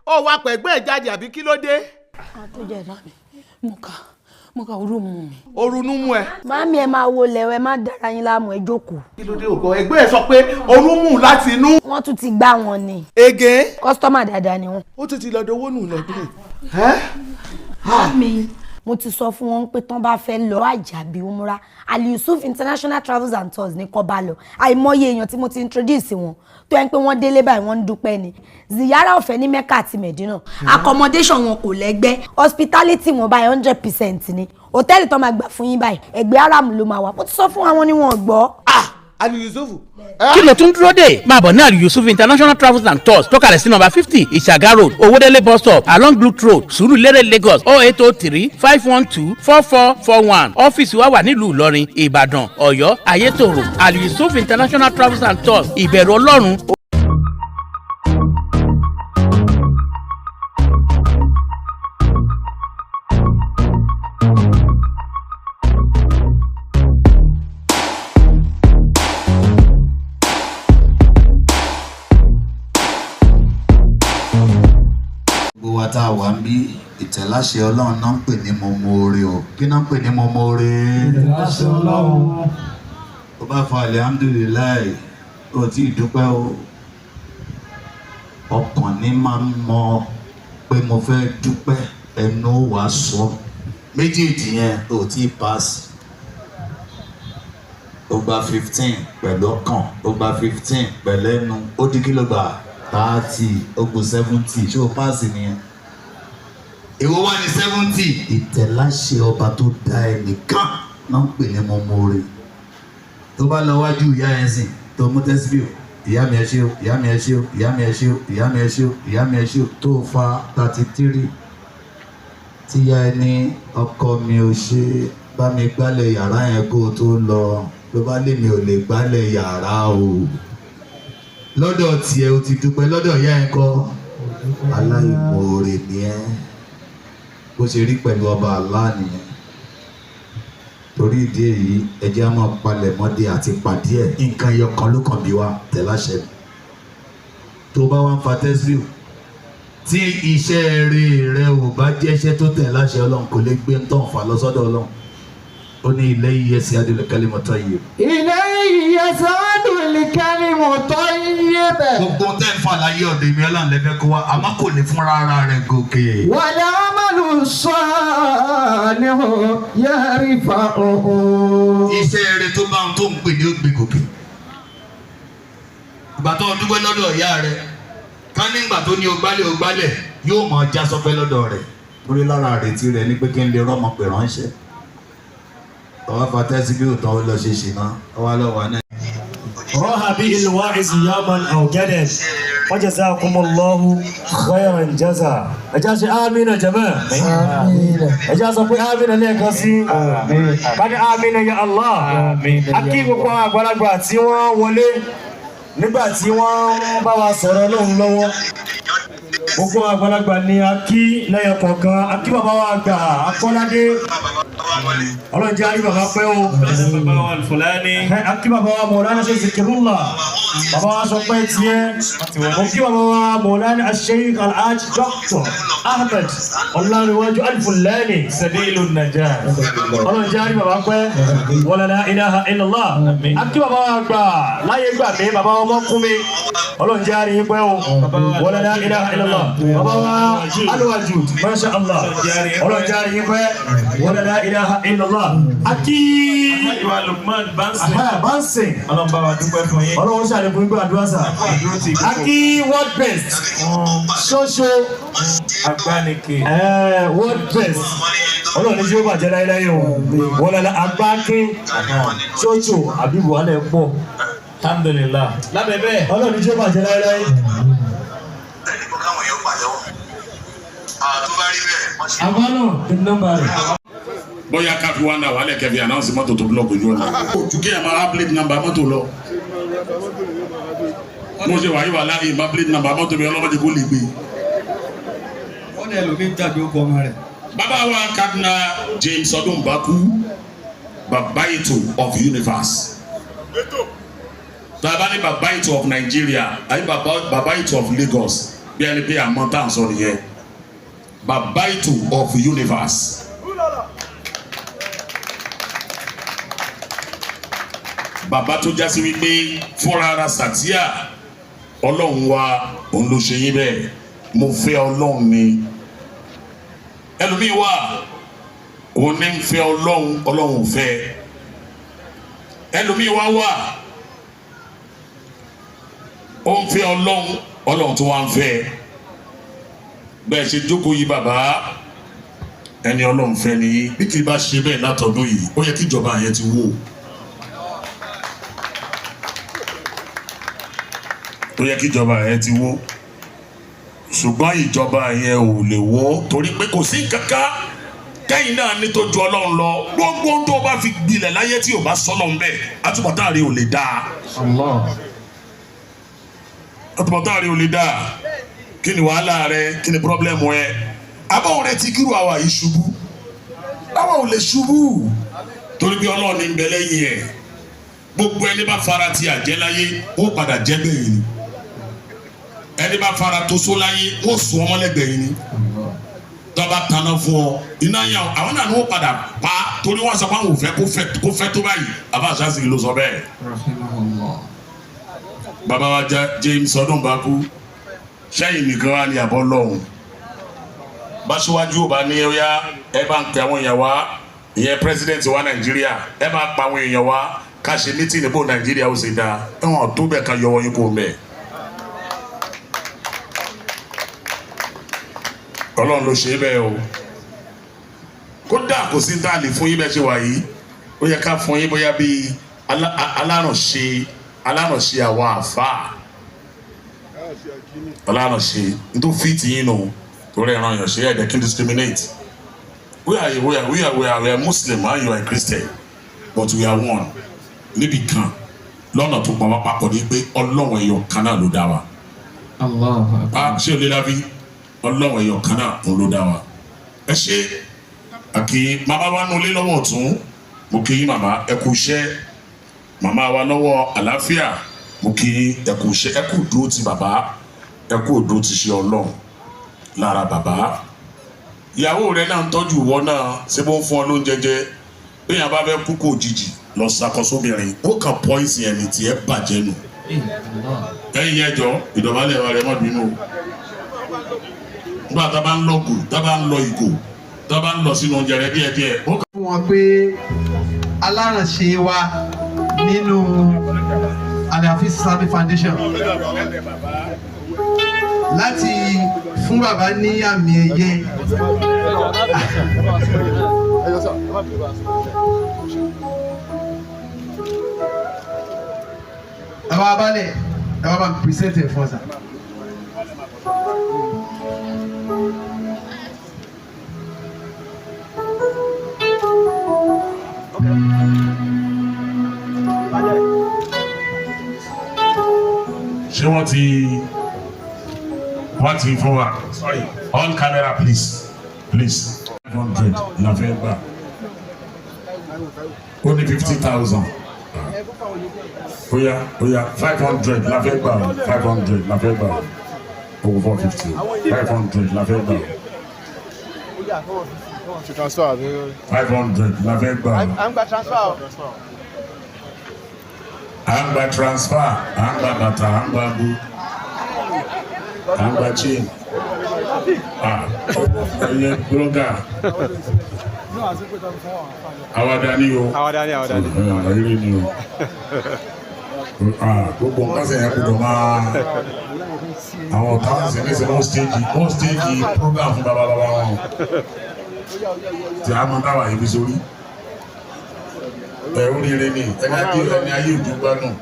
Ó wá pẹ̀gbẹ́ ẹ̀ jáde àbí kí ló dé? Àtúnjẹ ìdá mi, mo kà orú mu mi. Orunú mú ẹ. Màámi, ẹ máa wo lẹ̀wẹ̀, má dára yín láàmú, ẹ jókòó. Kí ló dé ògbọ́? Ẹgbẹ́ ẹ sọ pé orun mú láti inú. Wọ́n tún ti gbá wọn ni. Ege. Customer dáadáa ni wọ́n. Ó tún ti lọ́dọ̀ owó nù lọ́dún yìí. Màámi, mo ti sọ fún wọn pé tán bá fẹ́ lọ àjàbí umra, Ali Yusuf International Travels and Tours ní kó bá lọ. Àìmọye èèyàn tí mo ti introduce wọn tó yẹn pé wọ́n délé báyìí, wọ́n ń dúpẹ́ ni. Ziyara ọ̀fẹ́ ní Mecca àti Medina, accommodation wọn kò lẹ́gbẹ́, hospitality wọn báyìí 100% ni. Hòtẹ́ẹ̀lì tó máa gbà fún yín báyìí, ẹgbẹ́ Haram ló máa wà. Mo ti sọ fún àwọn ni wọn gbọ́. Ah, Ali Yusuf. Kí ló tún dúró dè? Máa bọ̀ ní Ali Yusuf International Travels and Tours tó kalẹ̀ sí nọ́mbà 50, Ìṣàgá Road, Owódélé bus stop, along Blue Road, Sùúrùlérè, Lagos, 08035124441. Ọ́fíìsì wa wà nílùú Ìlọrin, Ìbàdàn, Ọ̀yọ́, Ayétòrò. Ali Yusuf International Travels and Tours, ìbẹ̀rù Ọlọ́run. Gbogbo wa tá a wà ń bí, ìtẹ̀láṣẹ Ọlọ́run náà ń pè ní mọ̀mọ́re o. Kí náà ń pè ní mọ̀mọ́re? Ìtẹ̀láṣẹ Ọlọ́run. Ó bá fa alihamudulilayi, ó tí ì dúpẹ́ o. Ọkàn ní máa ń mọ pé mo fẹ́ dúpẹ́, ẹnu wàá sọ méjèèjì yẹn, ó tí ì pass. Ó gba 15 pẹ̀lú ọkàn, ó gba 15 pẹ̀lú ẹnu, ó dín. Kí ló gbà? 30. Ó kù 70. Ṣé o pass nìyẹn? Èwo wá ní 70? Ìtẹ̀láṣẹ ọba tó dá ẹnìkan náà ń pè ní mọ́mọ́re. Tó bá lọ wájú ìyá ẹ̀ sìn, tó mú tẹ́síbíò, "Ìyá mi, ẹ ṣé o. Ìyá mi, ẹ ṣé o. Ìyá mi, ẹ ṣé o. Ìyá mi, ẹ ṣé o. Ìyá mi, ẹ ṣé o," tó fa 33, tíya ẹni, "Ọkọ mi, ò ṣe bá mi gbálẹ̀ yàrá yẹn kó o tó lọ," ló bá lè mi ò lè gbálẹ̀ yàrá o. Lọ́dọ̀ tiẹ̀, o ti dúpẹ́. Lọ́dọ̀ ìyá ẹ̀ kọ́, aláìmoore ni ẹ́. Bó ṣe rí pẹ̀lú ọba Allah nìyẹn. Torí ìdí èyí, ẹ jẹ́ á máa palẹ̀ mọ́dé àti pàdé ẹ̀. Nǹkan ẹyọ kan ló kàn bí wa, tẹ̀láṣẹ. Tó bá wá ń fa tẹ́sílù, tí iṣẹ́ rere rẹ ò bá jẹ́ṣẹ́ tó tẹ̀ láṣẹ Ọlọ́run, kò lè gbé ń tàn fà lọ sọ́dọ̀ Ọlọ́run. Ó ní إليه يصعد الكلم الطيب. إليه يصعد الكلم الطيب. Gbogbo tẹ́ ń fà láyé, ọ̀dọ̀ èmi Ọlọ́run lẹ́fẹ́ kó wá, àmọ́ kò lè fúnra ara rẹ̀ gòkè. والعمل الصالح يرفعه. Iṣẹ́ rere tó bá ohun tó ń pè ní ó gbé gòkè. Ìgbà tó ń dúpẹ́ lọ́dọ̀ ìyá rẹ̀, ká nígbà tó ní o gbálẹ̀, o gbálẹ̀, yóò mọ̀ já sọpẹ́ lọ́dọ̀ rẹ̀, torí lára àrètí rẹ̀ ní pé kí n lè rọ́mọ pè ránṣẹ́. Ọwọ́ fa tẹ́sí bí òtán, ó lọ ṣe ṣìnà, ọwọ́ lọ́wọ́ náà. راح به الواعظ يوما أو غدا، وجزاكم الله خيرا جزا. Ẹ آمين يا جماعة. Ẹ jẹ́ sọ pé آمين lẹ́ẹ̀kan sí ká ní آمين يا الله. A kí gbogbo àwọn àgbàlagbà tí wọ́n wọlé nígbà tí wọ́n ń bá wa sọ̀rọ̀ lóhùn lọ́wọ́. Gbogbo àwọn àgbàlagbà ni a kí lẹ́yọ kọ̀ọ̀kan. A kí bàbá wa àgbà Akọ́ládé, Ọlọ́run jẹ́ àrí bàbá pẹ́ o. A kí bàbá wa Mọ̀lánà ṣe Zikirullah, bàbá wa sọ pé tiẹ̀. Mo kí bàbá wa Mọ̀lánà Sheikh Alhaj Dr. Ahmed Ọlánrewájú Alfulani Sabilu Najat, Ọlọ́run jẹ́ àrí bàbá pẹ́. Wala la ilaha illallah. A kí bàbá wa gbà láyé gbà mí, bàbá wa ọmọkùnmi, Ọlọ́run jẹ́ àrí pẹ́ o. Wala la ilaha illallah. Bàbá wa Alwaju, masha Allah, Ọlọ́run jẹ́ àrí pẹ́. Wala la ilaha illallah. A kí Ìwà Lukman Bansi. Bansi. Ọlọ́run bá wa dúpẹ́ fún yín. Ọlọ́run ṣàlékún gbígbà àdúrà sà. Àdúró ti A kí world best ṣoṣo. Agbánike. World best, Ọlọ́run ní tí ó bàjẹ́ láéláé o. Wọ́n lọ́la agbákin ṣoṣo àbí wàhálà ẹ̀ pọ̀. Alhamdulillah. Lábẹ́ bẹ́ẹ̀. Ọlọ́run ní tí ó bàjẹ́ láéláé. Ẹni kó káwọn èèyàn pàtẹ́wọ́ tó bá rí bẹ́ẹ̀ wọ́n ṣe. Àbánà ní nọ́mbà rẹ̀. Bóyá káfí wa náà wàhálẹ̀ kẹfì announce mọ́tò tó block ojú ọ̀nà ojú kí ẹ máa plate number mọ́tò lọ. Mo ṣe wàyí wà láàyè má plate number mọ́tò mi, ọlọ́mọdé kò lè gbé. Wọ́n ní ẹlòmíín jáde ó kọ ọmọ rẹ̀. Bàbá wa Cardinal James Ọdúnbàkú, bàbá ètò of universe, tàbá ní bàbá ètò of Nigeria àbí bàbá ètò of Lagos. Bí ẹni pé àmọ́ tá à ń sọ nìyẹn. Bàbá ètò of universe. Bàbá tó já sí wípé fúnra ara sàtíà ọlọ́run wa òun ló ṣe yín bẹ́ẹ̀. Mo fẹ́ ọlọ́run ni. Ẹlòmíì wà òun ní ń fẹ́ ọlọ́run, ọlọ́run ò fẹ́. Ẹlòmíì wá wà ó ń fẹ́ ọlọ́run, ọlọ́run tó wá ń fẹ́. Bẹ́ẹ̀ ṣe jókòó yìí bàbá, ẹni ọlọ́run fẹ́ ni. Bí kì í bá ṣe bẹ́ẹ̀ látọ̀dún yìí, ó yẹ kí ìjọba yẹn ti wó. Ó yẹ kí ìjọba yẹn ti wó. Ṣùgbọ́n ìjọba yẹn ò lè wó torí pé kò sí kankan kẹ́yìn náà ní tó ju ọlọ́run lọ. Gbogbo ohun tó o bá fi gbilẹ̀ láyé tí o bá sọ́nà ń bẹ̀, àtúbọ̀tán rẹ̀ ò lè dáa. Àtúbọ̀tán rẹ̀ ò lè dáa. Kí ni wàhálà rẹ? Kí ni pírọ́blẹ́mù ẹ? Àbáwọn rẹ ti kírù àwa yìí ṣubú. Àwa ò lè ṣubú torí bí ọlọ́run ní ń bẹ lẹ́yìn ẹ̀. Gbogbo ẹni bá fara ti àjẹ́ láyé, ó padà jẹ́ gbẹ̀yìn ni. Ẹni bá fara tó só láyé, ó sùn ọmọlẹ́gbẹ̀yìn ni. Tọ́ba tanná fún ọ, iná yàn àwọn náà ni wọ́n padà pa torí wọ́n sọ pé àwọn ò fẹ́ kó fẹ́ tó báyìí. Bàbá àṣàṣì ló sọ bẹ́ẹ̀. Bàbá wa James Ọdúnbàkú, sẹ́yìn nìkan wá ní àbọ̀ lọ́hùn. Báṣíwájú ò bá ní ọyá, ẹ bá ń pe àwọn èèyàn wá, ìyẹn president wa Nàìjíríà, ẹ bá pa àwọn èèyàn wá ká ṣe mítìnì bó Nàìjíríà ó ṣe dáa. Ẹ̀wọ̀n tó bẹ̀ ká yọwọ́ yín kó mẹ́. Ọlọ́run ló ṣe é bẹ́ẹ̀ o. Kódà kò sí tá a lè fún yín bẹ́ẹ̀ ṣe wà yìí. Ó yẹ ká fún yín bóyá bíi alárànṣe alárànṣe àwọn àfáà. Alárànṣe n tó fìtì yín nù torí ẹ̀ràn yàn ṣe ẹ̀dẹ̀ kí n discriminate. We are Muslim and you are a Christian, but we are one. Níbi kan lọ́nà tó pa wá papọ̀ ní pé Ọlọ́run ẹ̀yọ̀ kan náà ló dá wa. Ṣé o lè láfi? Ọlọ́run ẹ̀yọ̀ kan náà òun ló dá wa. Ẹ ṣe àkì màmá wa nulẹ̀ lọ́wọ́ ọ̀tún, mo kí yín màmá, ẹ kú iṣẹ́. Màmá wa lọ́wọ́ àlàáfíà, mo kí yín, ẹ kú iṣẹ́, ẹ kú dúró ti bàbá, ẹ kú dúró ti ṣe Ọlọ́run lára bàbá. Ìyàwó rẹ náà ń tọ́jú ìwọ náà, ṣé bó ń fún ọ lóúnjẹ jẹ? Béèyàn bá fẹ́ kú kò jìjì lọ ṣàkóso obìnrin, ó kàn pọ́ìsì ẹni tí ẹ bàjẹ́ nù. Ẹ̀yin ẹjọ́ ìdọ̀bálẹ̀ wa rẹ má bínú o. Nígbà tá a bá ń lọ gò, tá a bá ń lọ ìgò, tá a bá ń lọ sínú oúnjẹ rẹ díẹ̀díẹ̀. Ó fún wọn pé alárànṣe wa nínú Al-Hafiz Islamic Foundation láti fún bàbá ní àmì ẹ̀yẹ. Bàbá abalẹ̀, ẹ wá bá mi present ẹ̀ fún ọ sà. Ṣé wọ́n ti fún wa? Sorry, on camera, please, please. 500 la fẹ́ gbà. Ó ní 50,000. Oya oya, 500 la fẹ́ gbà o, 500 la fẹ́ gbà o. Owó 450, 500 la fẹ́ gbà o. 500 la fẹ́ gbà o. À ń gba transfer o. À ń gba transfer, à ń gba bàtà, à ń gba ago, à ń gba chain. Ah, ẹyẹ blogger. Àwàdà ni o. Àwàdà ni, àwàdà ni. Eré ni o. Ah, gbogbo nǹkan sẹ̀yìn gbọdọ̀ máa àwọn ọ̀tá ṣe ní sẹ́ wọ́n stage program fún bàbá bàbá wọn tí a máa táwà yìí fi sórí ẹ. Oríire ni ẹni ayé, ẹni ayé òjú gbádùn.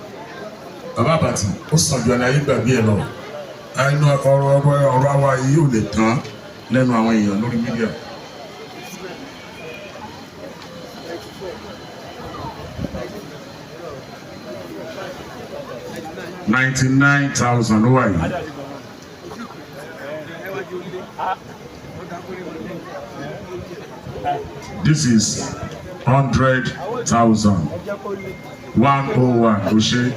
Bàbá àbàtì ó sàn ju ẹni ayé gbàgbé ẹ lọ. Ẹnu ọ̀rọ̀ àwa yìí ò lè tán lẹ́nu àwọn èèyàn lórí media. 99,000 ló wà yìí. This is 100,000. 101 ó ṣe.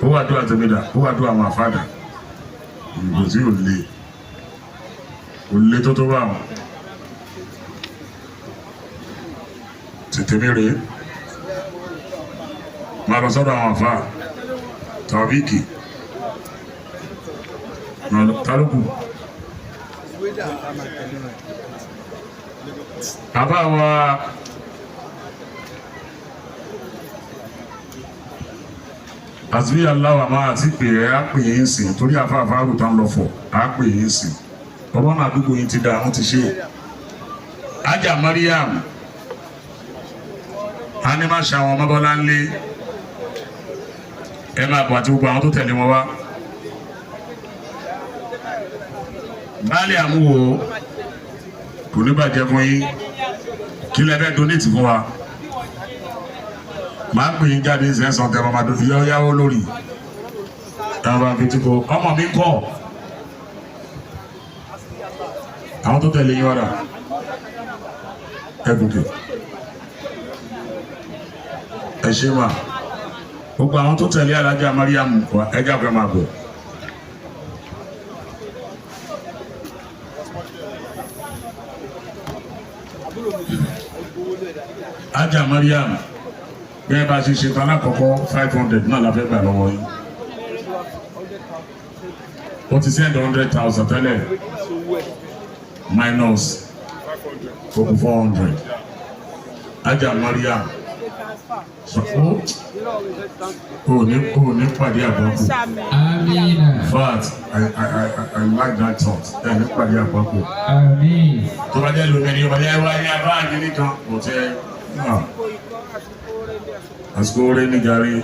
Ó wà dúrà tẹ̀mídà, ó wà dúrà àwọn àfáàdà. Kò sí òle òle tó tó bá wọn. Tètè mi rèé. Máa lọ sọ́dọ̀ àwọn àfa tàbíkì tálùkù. Bàbá wa àti aláwa máa ti pè é á pè yín sìn torí àfáàfáà rò tán lọ fọ̀ á pè yín sìn. Ọmọ náà àdúgbò yín ti da àwọn ti ṣe. Ájà Mariam Animasa àwọn ọmọ Bọ́lá ńlé ẹ máa bọ̀ àti gbogbo àwọn tó tẹ̀lé wọn wá. Baálé àmúwo kò ní bàjẹ́ fún yín kí lẹ fẹ́ donate fún wa. Màá pè yín jáde ṣe é sàn tẹ ọmọ àdó yọ yáwó lórí. Táwọn bá fi tí kò ọmọ mi kọ̀. Àwọn tó tẹ̀lé yín wá dà ẹ gòkè. Ẹ ṣe mà gbogbo àwọn tó tẹ̀lé Alájà Mariam ẹja fẹ́ máa bọ̀. Alájà Mariam bẹ́ẹ̀ bá ṣe ṣe tán lákọ̀ọ́kọ́ 500 náà la fẹ́ gbà lọ́wọ́ yín. Ó ti send 100,000 tẹ́lẹ̀ minus ó kù 400. Alájà Mariam o ní pàdé àgbákò. In fact, I like that thought. Ẹ ní pàdé àgbákò. Tó bá jẹ́ lómi ni ó bá jẹ́ wáyé abáàgì nìkan kò tẹ́ náà. Àsìkò orí ní gàrí.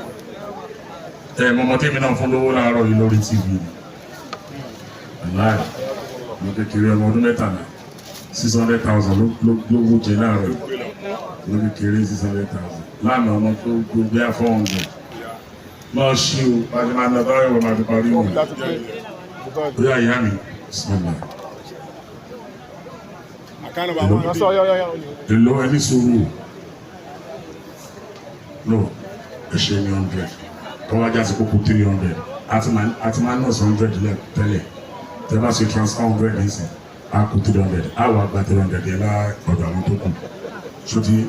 Ẹ mọ̀mọ́ tèmi náà fún lówó láàárọ̀ yìí lórí TV. Aláì, mo kékeré ọmọ ọdún 13, 600,000 ló wó jẹ láàárọ̀ yìí. Mo kékeré 600,000. Lánàá ọmọ tó gbé 400. Lọ ṣí o, pàṣẹ máa lọ báyọ̀ wọ́n máa fi parí mi. Bóyá ìyá mi, sọ̀rọ̀. Èlò ẹni sùúrù. No, ẹ ṣe ní 100. Kọ́wá já sí kókó 300. Àti máa nọ̀sì 100 lẹ̀ tẹ́lẹ̀. Tẹ́ bá ṣe transfer 100 nísìn, á kó 300. Á wà gba 300 yẹn lá ọ̀dọ̀ àwọn tó kù. Ṣó ti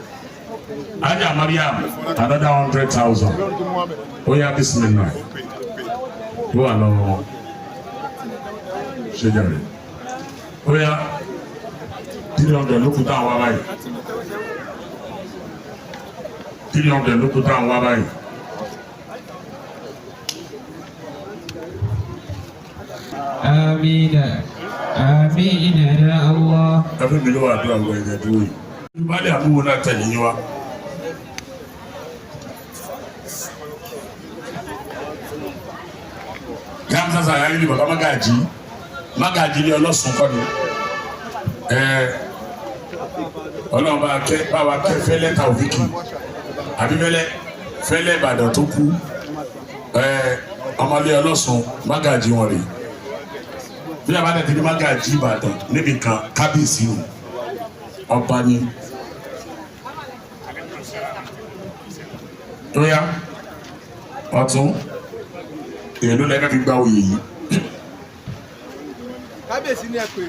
Aja Mariam, another 100,000. Ó yá bismillah. Ó wà lọ́wọ́ wọn. Ṣé jàre? Ó yá 300 ló kù táwọn wá báyìí. 300 ló kù táwọn wá báyìí. Amina. Amina ya Allah. Ẹ fún mi ló wà dúró àwọn ẹ̀jẹ̀ dúró yìí. Baálé àbúrò náà tẹ̀lé yín wá. Gamsa Sahari ni baba Magaji. Magaji ni ọlọ́sùn kọ́ ni. Ọlọ́run bá kẹ́ bá wa kẹ́ Fẹ́lẹ́ Taofiki. Àbí Fẹ́lẹ́ Fẹ́lẹ́ Ìbàdàn tó kú. Ọmọlé ọlọ́sùn Magaji wọn rèé. Bí a bá dẹ̀ ti ní Magaji Ìbàdàn níbi kan kábíyèsí nù. Ọba ni. Tóyá ọ̀tún èló lẹ́fẹ́ fi gba oyè yìí. Kábíyèsí ni ẹ pè.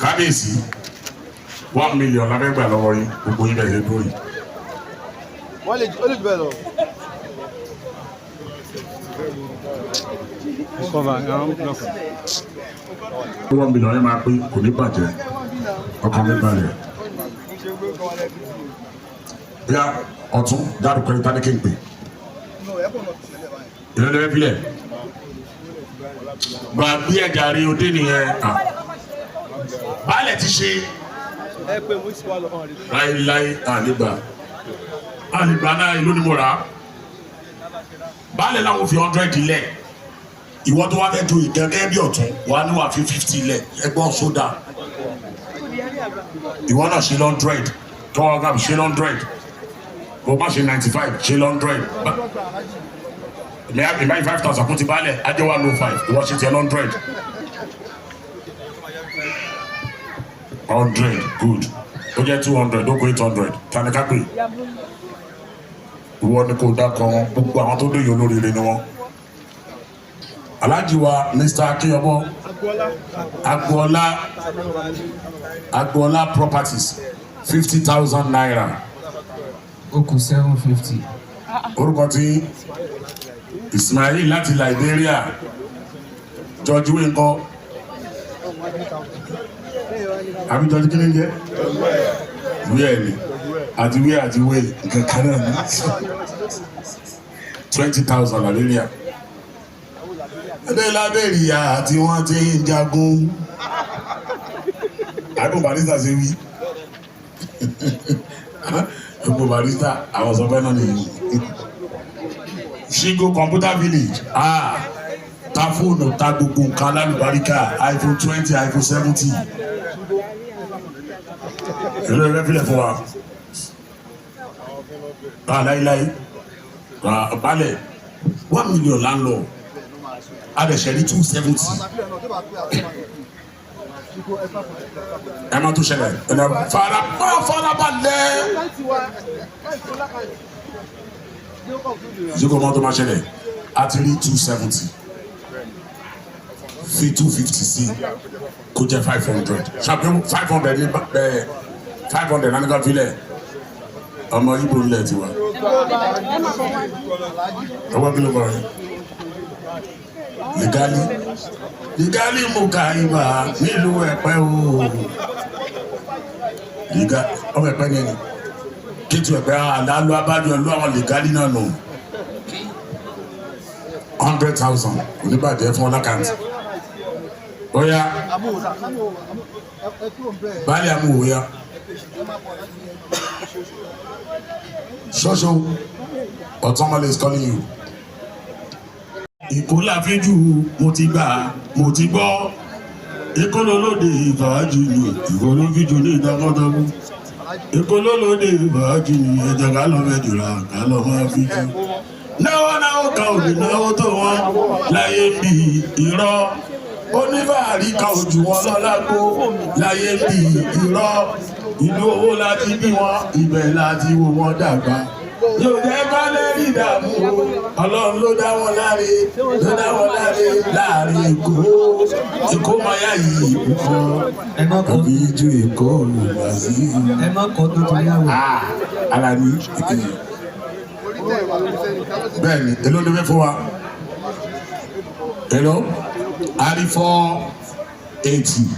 Kábíyèsí 1 million la fẹ́ gbà lọ́wọ́ yín gbogbo yín bẹ̀rẹ̀ dúró yìí. Wọ́n lè ó lè jù bẹ́ẹ̀ lọ. 1 million yẹn máa pé kò ní bàjẹ́ ọkàn mi balẹ̀. Bóyá ọ̀tún dárúkọ ẹni tani kí n pè. Èló lẹ́fẹ́ filẹ̀. Gbàgbé ẹ̀jà rí òde nìyẹn. Baálẹ̀ ti ṣe. Ẹ pé mo sì wà lọ́kàn rẹ̀. Láíláí àlegbà. Àlegbà náà ìlú ni mo rà á. Baálẹ̀ làwọn fi 100 lẹ̀. Ìwọ tó wá fẹ́ ju ìgẹ́gẹ́ bí ọ̀tún wà ní wàá fi 50 lẹ̀. Ẹgbọ́n sódà. Ìwọ náà ṣe 100. Tọ́wọ́ gàbí ṣe 100. Bó má ṣe 95 ṣe 100. Ìbáyìí 5,000 kún ti baálẹ̀, ajẹ́ 105, ìwọ ṣe tiẹ̀ 100. 100 good. Ó jẹ́ 200, ó kó 800. Tani ká pè? Ìwọ ni kò dákọ̀ wọn, gbogbo àwọn tó dóye olóríire ni wọ́n. Alhaji wa Mr. Akinyọbọ Agboola, Agboola Properties, ₦50,000. Ó kù 750. Orúkọ tí Ismail láti Liberia, George Wey ńkọ́? Àbí George kí ni ń jẹ́? Wíẹ̀ ni àti wíẹ̀ àti wíẹ̀ nǹkan kan náà ní 20,000 Liberia. Ẹdẹ Liberia tí wọ́n ti ń jagun. Àdùn barista ṣe wí. Gbogbo barista àwọn sọ fẹ́ náà nìyí. Shigo Computer Village, ah, ta fóònù, ta gbogbo nǹkan alálùbáríkà, iPhone 20, iPhone 70. Èló rẹ filẹ̀ fún wa? Ah, láíláí balẹ̀, 1 million là ń lọ, a lè ṣe ní 270. Ẹ má tó ṣẹlẹ̀ ẹ náà fara farabalẹ̀. Ìjókòó mọ́tò máa ṣẹlẹ̀, a ti rí 270, fi 250 sí kó jẹ́ 500. Ṣàpé 500 ní ẹ 500 náà nígbà filẹ̀ ọmọ Ibo ńlẹ̀ tiwa. Ọwọ́ kí ló kọ́ ẹ? Ligali Ligali Mukaima nílùú Ẹ̀pẹ́ o. Liga ọmọ Ẹ̀pẹ́ ni ẹni. Kétu Ẹ̀pẹ́ àlálù abájọ ìlú àwọn Ligali náà nù. 100,000 oníbàjẹ́ fún ọlákàntì. Oya Baálé amúhòyà. Ṣọ́ṣọ́ Ọ̀túnmọ́lé is calling you. Èkó láfíjú, mo ti gbà, mo ti gbọ́. Èkó lólóde ìfàájì ni, Èkó ló fi jù ní ìdákọ́tọ́kú. Èkó lólóde ìfàájì ni, ẹ̀jẹ̀ ká lọ fẹ́ jùlọ ká lọ máa fi jù. Náwó náwó kan ò lè náwó tó wọn láyé bí irọ́. Onífàárí kan ò jù wọn lọ́lágbó láyé bí irọ́. Ìlú owó láti bí wọn, ibẹ̀ láti wo wọn dàgbà. Yóò jẹ́ ká lè rí ìdààmú o, Ọlọ́run ló dá wọn láre, ló dá wọn láre láàrin Èkó. Èkó máa yá yìí púpọ̀, àbí ju Èkó olùgbà sí. Ẹ má kọ́ tó torí àwẹ̀. Alani ìkejì. Bẹ́ẹ̀ni, èló ló fẹ́ fún wa? Èló? A rí 480.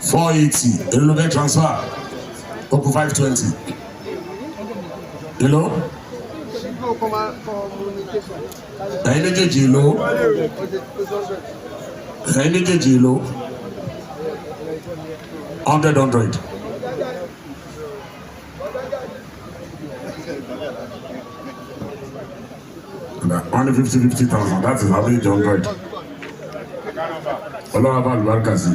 480. Èló ló fẹ́ transfer? Ó kù 520. Èló? Ẹ̀yin méjèèjì èló? Ẹ̀yin méjèèjì èló? 100 100. One fifty fifty thousand, that is how many hundred. Ọlọ́run bá àlùbáríkà sí.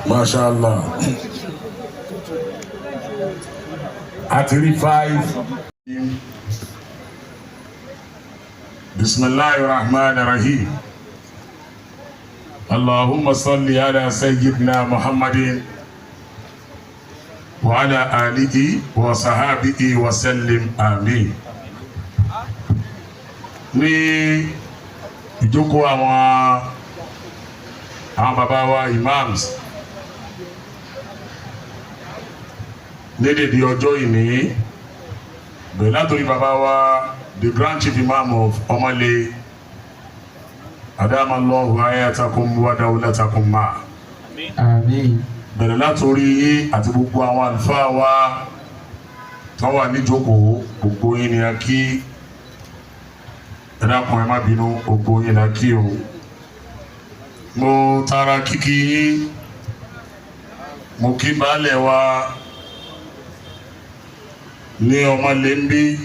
Masha Allah. A ti rí five. Bismillahir Rahmanir Rahim. Allahumma salli ala sayyidina Muhammadin wa ala alihi wa sahabihi wa sallim, amin. Ní ìjókòó àwọn bàbá wa imams ní dèdè ọjọ́ ìní, bẹ̀rẹ̀ látòrí bàbá wa the grand chief imam of Ọmọlé, adamallahu ayatakum wa dawlatakum ma. Àmín. Bẹ̀rẹ̀ látòrí yín àti gbogbo àwọn àlùfáà wa tó wà níjókòó, gbogbo yín ni a kí. Ẹ dákun, ẹ má bínú, gbogbo yín la kí o. Mo tara kíkí yín, mo kí baálẹ̀ wa ní Ọmọlé ń bí,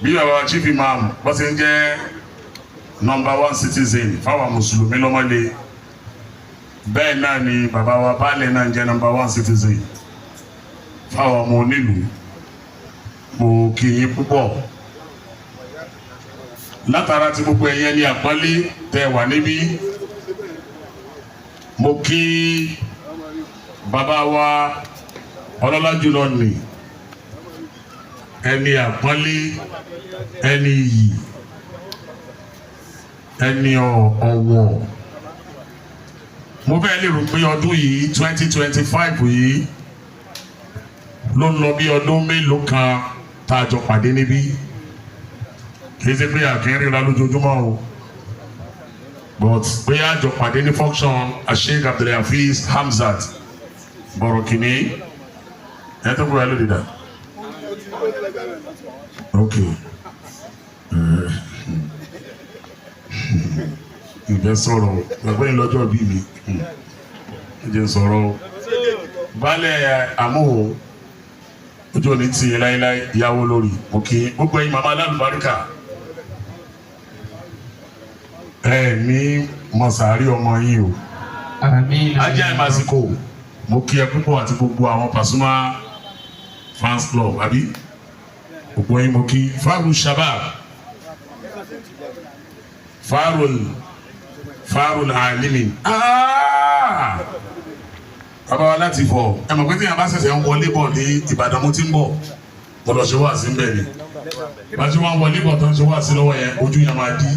bí bàbá chief imam bó ṣe ń jẹ́ number one citizen fáwọn mùsùlùmí lọ́mọlé, bẹ́ẹ̀ náà ni bàbá wa baálẹ̀ náà ń jẹ́ number one citizen fáwọn ọmọ onílùú. Mo kí yín púpọ̀ látara tí gbogbo ẹ̀yẹ ní àpọ́nlé tẹ́ wà níbí. Mo kí bàbá wa ọlọ́lá jùlọ nì Ẹni àpọ́nlé, ẹni iyì, ẹni ọ̀wọ̀. Mo fẹ́ lè rò pé ọdún yìí 2025 yìí ló ń lọ bí ọdún mélòó kan tá a jọ pàdé níbí. Kì í ṣe pé a kì í ríra lójoojúmọ́ o, but pé a jọ pàdé ní function Sheikh Abdulhafiz Hamzat Borokini. Ẹ tó kúrò ẹ lóde dà. Ok. Ìfẹ́ sọ̀rọ̀ gbàgbé ní lọ́jọ́ bí mi ẹ jẹ́ sọ̀rọ̀ o. Baálẹ̀ àmúhò ojú òní ti láéláé ìyàwó lórí òkè gbogbo ẹ̀yin màmá alálùbáríkà ẹ ní mọ̀sàárì ọmọ yín o. Ajá ìmàsìkò mo kí ẹ púpọ̀ àti gbogbo àwọn Pasuma fans club àbí gbogbo yín mo kí Faru Shabab Farul Alimi. Bàbá wa láti fọ ẹ mọ̀ pé tí yàrá bá ṣẹ̀ṣẹ̀ ń wọlé bọ̀ ní Ìbàdàn mo ti ń bọ̀ mo lọ ṣe wá sí bẹ́ẹ̀ ni bá ṣe wá ń wọlé bọ̀ tó ń ṣe wá sí lọ́wọ́ yẹn ojú yẹn máa dí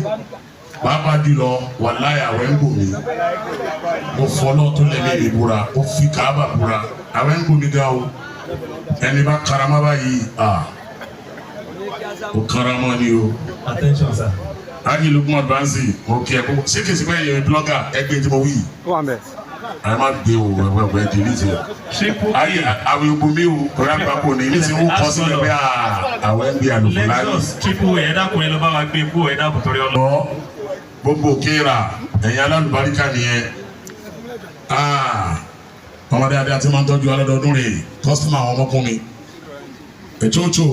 pàápàá jùlọ wàláhì àwẹ̀ ń bò mí mo fọlọ́ tó lẹ́mí mi búra mo fi Káàbà búra àwẹ̀ ń bò mí gan o ẹni bá karama báyìí o karama ni o. Attention sir. Aji Lukman Bansi mo kí ẹ kó ṣé kìí ṣe pé ẹ̀yin blogger ẹgbẹ́ tí mo wí yìí. Ẹ má gbé o ẹwẹ delete ẹ. Ayé àwọn egbò mi o kọ́ra gbapò ní ilé tí wọ́n kọ́ sílẹ̀ pé àwọn ẹ̀ ń gbé àlùkò láyé. Lexus triple ẹ dákun ẹ lọ bá wa gbé kú ẹ dákun torí ọlọ. Lọ gbogbo kéèrà ẹ̀yin alálùbáríkà nìyẹn. Ọmọ dáadáa tí máa ń tọ́jú alọ́dọọdún rè kọ́sítọ́mù àwọn ọmọkùnrin. Ètòtò,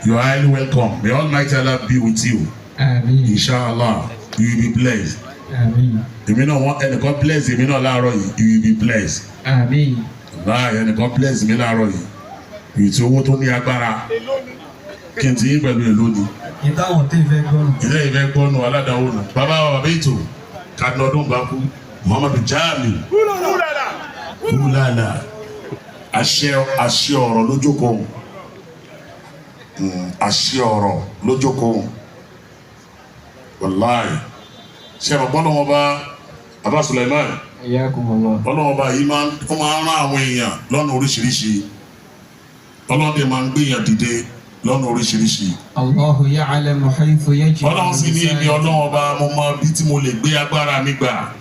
you are highly welcome. May Almighty Allah be with you. Àmín. Inshallah, you will be blessed. Àmín. Èmi náà wọ́n ẹnìkan bless èmi náà láàárọ̀ yìí, you will be blessed. Àmín. Láàyè ẹnìkan bless mi láàárọ̀ yìí. Èyí tí owó tó ní agbára kí n ti yín pẹ̀lú èlò ni. Ìtàwọn tí ìfẹ́ gbọ́nù. Ilé ìfẹ́ gbọ́nù aládàáwò nù. Bàbá wa bàbá ètò Kaduna ọdún bá kú Muhammadu Jami. Kúlàlà. Àṣẹ ọ̀rọ̀ lójókòó. Àṣẹ ọ̀rọ̀ lójókòó. Wàláì. Ṣé àmọ́ bọ́lá wọn bá Bàbá Suleiman? Ọlọ́wọ́n bá yìí máa ń rán àwọn èèyàn lọ́nà oríṣiríṣi. Ọlọ́run dẹ̀ máa ń gbéyàn dìde lọ́nà oríṣiríṣi. Allahu ya'lamu haythu yaj'alu. Ọlọ́run sì ní èmi Ọlọ́run ọba mo mọ bí tí mo lè gbé agbára mi gbà.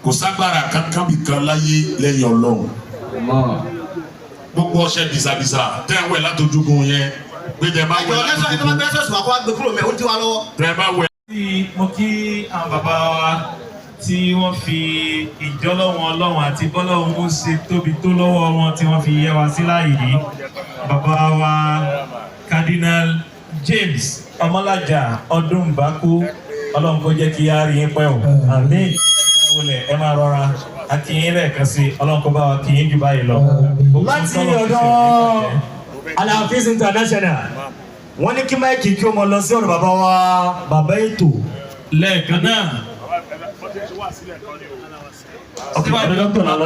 Kò ságbára kankan bì kan láyé lẹ́yìn Ọlọ́run. Gbogbo ọṣẹ bìsàbìsà tẹ́ ẹ wẹ̀ látọjúgun yẹn pé tẹ́ bá wẹ̀ látọjúgun. Tẹ́ bá wẹ̀. Mo kí àwọn bàbá wa tí wọ́n fi ìjọ́lọ́wọ́n Ọlọ́run àti bọ́lọ́run ó ṣe tóbi tó lọ́wọ́ wọn tí wọ́n fi yẹ wa sí láàyè yìí. Bàbá wa Cardinal James Ọmọlájà Ọdúnbàkú, Ọlọ́run kó jẹ́ kí á rí yín pẹ́ o. Àmín. Ẹ máa rọra a kí yín lẹ́ẹ̀kan sí, Ọlọ́run kó bá wa kí yín jù báyìí lọ. Láti ọ̀dọ̀ Alhafiz International, wọ́n ní kí máìkì kí o mọ lọ sí ọ̀dọ̀ bàbá wa bàbá ètò. Lẹ́ẹ̀kan náà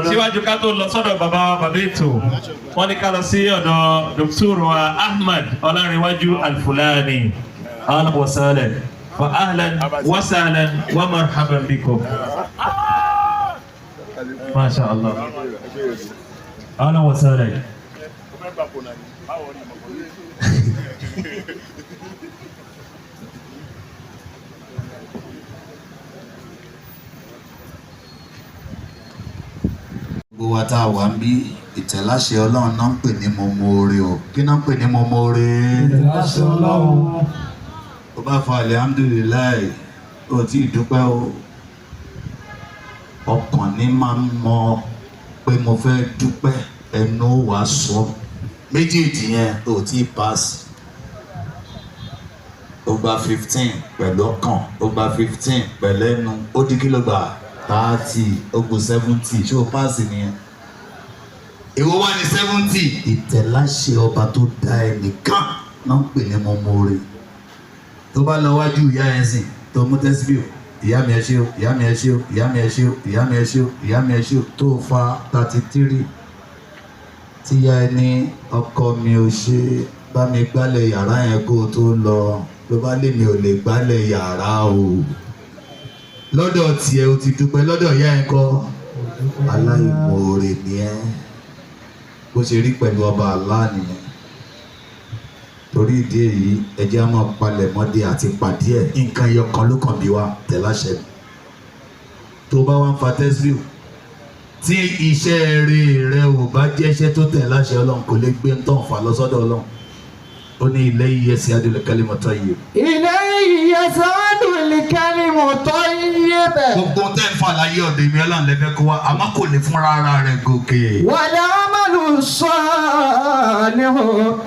síwájú ká tó lọ sọ́dọ̀ bàbá wa bàbá ètò, wọ́n ní ká lọ sí ọ̀dọ̀ Dr. wa Ahmad Ọlárìnwájú Alfulani. Ahlan wa sahlan wa ahlan wa sahlan wa marhaban bikum. Masha Allah. Ahlan wa sahlan. Gbogbo wa tá a wà ń bí ìtẹ̀láṣẹ Ọlọ́run náà ń pè ní mo mọ̀ọ́re o. Kí náà ń pè ní mo mọ̀ọ́re? Ìtẹ̀láṣẹ Ọlọ́run. Ó bá fa alihamdulilayi ó tí ì dúpẹ́ o. Ọkàn ní máa ń mọ pé mo fẹ́ dúpẹ́, ẹnu wàá sọ méjèèjì yẹn ó tí ì pass. Ó gba 15 pẹ̀lú ọkàn, ó gba 15 pẹ̀lú ẹnu, ó di kí ló gbà? 30, ó kù 70, ṣé o pass nìyẹn? Èwo wá ní 70? Ìtẹ̀láṣẹ ọba tó dá ẹnìkan náà ń pè ní mo mọ̀ọ́re. Tó bá lọ wájú ìyá ẹ sìn tó mú tẹ́síbí o, ìyá mi ẹ ṣé o, ìyá mi ẹ ṣé o, ìyá mi ẹ ṣé o, ìyá mi ẹ ṣé o, ìyá mi ẹ ṣé o, tó fa 33 tíya ẹ ní ọkọ mi ò ṣe. Bá mi gbálẹ̀ yàrá yẹn kó o tó lọ, ló bá lè mi ò lè gbálẹ̀ yàrá o. Lọ́dọ̀ tiẹ̀ o ti dúpẹ́, lọ́dọ̀ ìyá ẹ̀ kọ́ aláìmoore ni ẹ́. Bó ṣe rí pẹ̀lú ọba Allah nìyẹn. Torí ìdí èyí, ẹ jẹ́ á máa palẹ̀ mọ́dé àti pàdé ẹ̀. Nǹkan ẹyọ kan ló kàn bí wa tẹ̀láṣẹ. Tó bá wá ń fa tẹ́sílù, tí iṣẹ́ eré rẹ ò bá jẹ́ iṣẹ́ tó tẹ̀ láṣẹ Ọlọ́run, kò lè gbé ń tàn fà lọ sọ́dọ̀ Ọlọ́run. Ó ní ilayhi yas'adul kalimu tayyib. إليه يصعد الكلم الطيب. Gbogbo tẹ́ ń fà láyé ọ̀dọ̀ èmi Ọlọ́run lẹ́fẹ́ kó wa, àmọ́ kò lè fúnra ara rẹ̀ gòkè. والعمل الصالح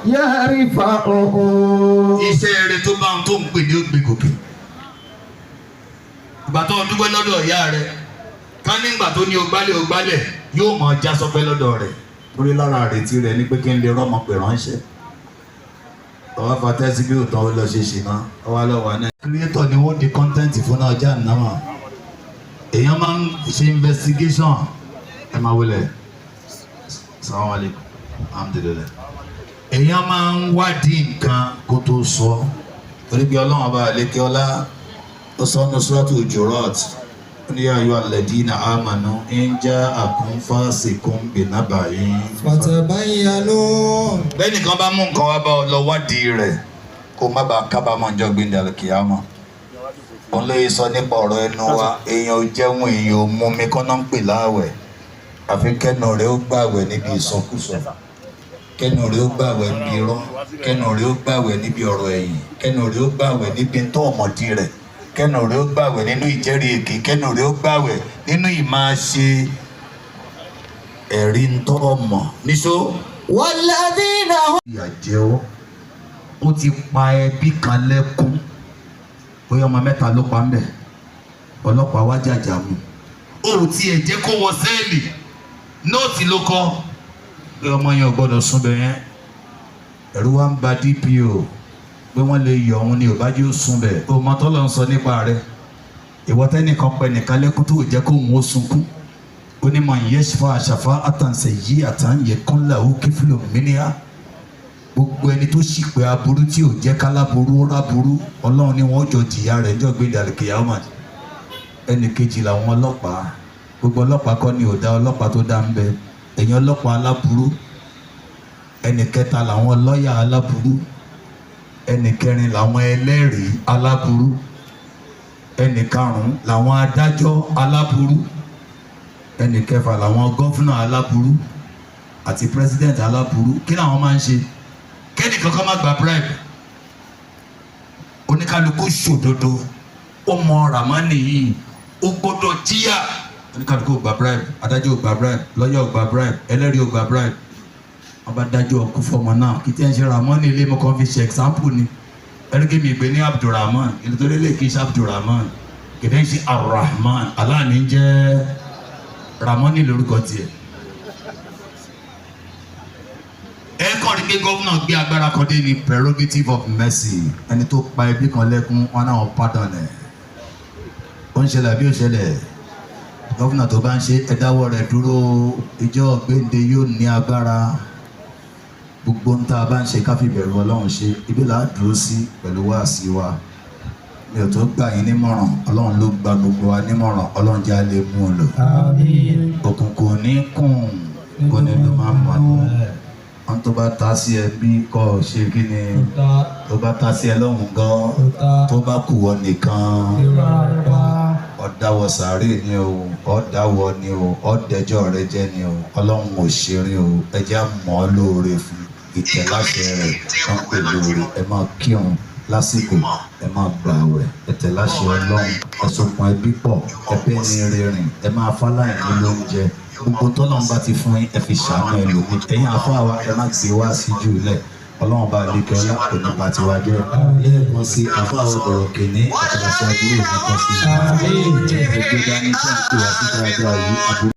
يرفعه. Iṣẹ́ eré tó bá ń tó ń pè ní ó gbé gòkè. Ìgbà tó ń dúpẹ́ lọ́dọ̀ ìyá rẹ̀, ká nígbà tó ní ogbálẹ̀ ogbálẹ̀ yóò máa já sọpẹ́ lọ́dọ̀ rẹ̀. Torí lára àrètí rẹ̀ ni pé kí n lè rọ́mọ pè ránṣẹ́. Ọwọ́ fatẹ́sí bí òtán ó lọ ṣe ṣìnà, ọwọ́ lọ́wọ́ náà. Creator ni wọ́n di content fún náà ọjà náà. Èèyàn máa ń ṣe investigation. Ẹ máa wọlé. Salaam alaikum. Alhamdulillah. Èèyàn máa ń wádìí nǹkan kó tó sọ. Torí bí Ọlọ́run ọba àlékè ọlá, ó sọ ní Suratu Hujurat. Ó ní ya ayyuhal ladina amanu in ja'akum fasiqun binaba'in. فتبينوا. Bẹ́ẹ̀ni kan bá mú nǹkan wá bá ọ, lọ wádìí rẹ̀ kó má bàa kábàámọ̀ ọjọ́ gbẹ̀ndẹ̀ àlùkìyámọ̀. Òun ló yẹ sọ nípa ọ̀rọ̀ ẹnu wa, èèyàn ò jẹun, èèyàn ò mú mi kọ́nà ń pè láàwẹ̀. Àfi kẹ́nu rẹ̀ ó gbàwẹ̀ níbi ìsọkúsọ, kẹ́nu rẹ̀ ó gbàwẹ̀ níbi irọ́, kẹ́nu rẹ̀ ó gbàwẹ̀ níbi ọ̀rọ̀ ẹ̀yìn, kẹ́nu rẹ̀ ó gbàwẹ̀ níbi tó ọ̀mọ̀dí rẹ̀, kẹ́nu rẹ̀ ó gbàwẹ̀ nínú ìjẹ́rìí èké, kẹ́nu rẹ̀ ó gbàwẹ̀ nínú ìmáa ṣe ẹ̀rí ń tọ́ ọmọ níṣó. والذين هم Ìyà jẹ ọ́, ó ti pa ẹbí kan lẹ́kún, bóyá ọmọ mẹ́ta ló pa ń bẹ̀, ọlọ́pàá wá jàjà mú. Ó tiẹ̀ jẹ́ kó wọ sẹ́ẹ̀lì, nóòtì ló kọ́ pé ọmọ yẹn ò gbọ́dọ̀ sún bẹ̀ yẹn. Ẹ̀rù wa ń ba DPO pé wọ́n lè yọ òun ni ò bá jẹ́ ó sún bẹ̀. O mọ tọ́lọ́ ń sọ nípa rẹ̀, ìwọ tẹ́nìkan pẹ nìkan lẹ́kún tó jẹ́ kó òun ó sunkún. Ó ní mọ̀ yẹ́sùfà àṣàfà àtàǹsẹ̀ yí àtàǹyẹ kúnlẹ̀ ó kífìlò mìíràn. Gbogbo ẹni tó sì pé aburú tí ò jẹ́ káláburú ó ráburú, Ọlọ́run ni wọ́n jọ jìyà rẹ̀ níjọ́ gbé dàlùkìyàmà. Ẹnì kejì làwọn ọlọ́pàá. Gbogbo ọlọ́pàá kọ́ ni ò dá, ọlọ́pàá tó dá ń bẹ, ẹ̀yin ọlọ́pàá aláburú. Ẹnì kẹta làwọn lọ́ọ̀yà aláburú. Ẹnì kẹrin làwọn ẹlẹ́rìí aláburú. Ẹnì karùn-ún làwọn adájọ́ aláburú. Ẹnì kẹfà làwọn governor aláburú àti president aláburú. Kí làwọn máa ń ṣe? Kẹ́nì kankan má gba bribe, oníkálukú ṣòdodo, ó mọ ramani yìí, ó gbọ́dọ̀ jíyà. Oníkálukú ò gba bribe, adájọ́ ò gba bribe, lọ́yà ò gba bribe, ẹlẹ́rìí ò gba bribe. Wọ́n bá dájọ́ ọkú fọmọ náà. Kí tí ẹ ń ṣe ramani ilé mo kàn fi ṣe example ni. Ẹlẹ́gẹ́ mi gbé ní Abdulrahman, ìlú lè kí n ṣe Abdulrahman, kìdẹ́ ń ṣe Arrahman, aláàní ń jẹ́ Ramani lórúkọ tiẹ̀. Ẹ kọ́ ni pé gómìnà gbé agbára kan dé ní prerogative of mercy. Ẹni tó pa ẹbí kan lẹ́kún, wọn náà pardon ẹ̀. Ó ń ṣẹlẹ̀ àbí ó ṣẹlẹ̀? Gómìnà tó bá ń ṣe, ẹ dáwọ́ rẹ̀ dúró. Ìjọ gbéǹde yóò ní agbára. Gbogbo ń tá a bá ń ṣe, ká fi bẹ̀rù Ọlọ́run ṣe. Ibi là á dúró sí pẹ̀lú wáàsí wa. Mi ò tó gbà yín nímọ̀ràn, Ọlọ́run ló gba gbogbo wa nímọ̀ràn. Ọlọ́run jẹ́ á lè mú un lò. Òkùnkùn ní kùn kò ní ló máa mọ̀ ní wọn. Tó bá ta sí ẹ bí kò ṣe kí ni, tó bá ta sí ẹ lọ́hùn gan, tó bá kù ọ nìkan, ọ̀dàwọ̀ sàárè ni o, ọ̀dàwọ̀ ni o, ọ̀dẹ̀jọ́ rẹ jẹ́ ni o. Ọlọ́run ò ṣeré o. Ẹ jẹ́ á mọ̀ ọ́ lóore fún ìtẹ̀láṣẹ rẹ̀ wọ́n pè lóore. Ẹ máa kírun lásìkò, ẹ máa gbààwẹ̀, ẹ tẹ̀láṣẹ Ọlọ́run, ẹ sokùn ẹbí pọ̀, ẹ bẹ́ ní rìnrìn, ẹ máa fáláìní lóúnjẹ. Gbogbo tọ́lọ́run bá ti fún yín, ẹ fi ṣàánú ẹlòmíì. Ẹ̀yin àfáà wa, ẹ má gbé wá sí jù lẹ̀. Ọlọ́run bá lè ọlá kò ní bá tiwa jẹ́. Lẹ́ẹ̀kan sí, àfáà ọ̀rọ̀ kìíní àtàlàsí àbúrò mi kan sí i. Ẹgbẹ́ dání tó ń pè wá sí dáadáa yìí, àbúrò.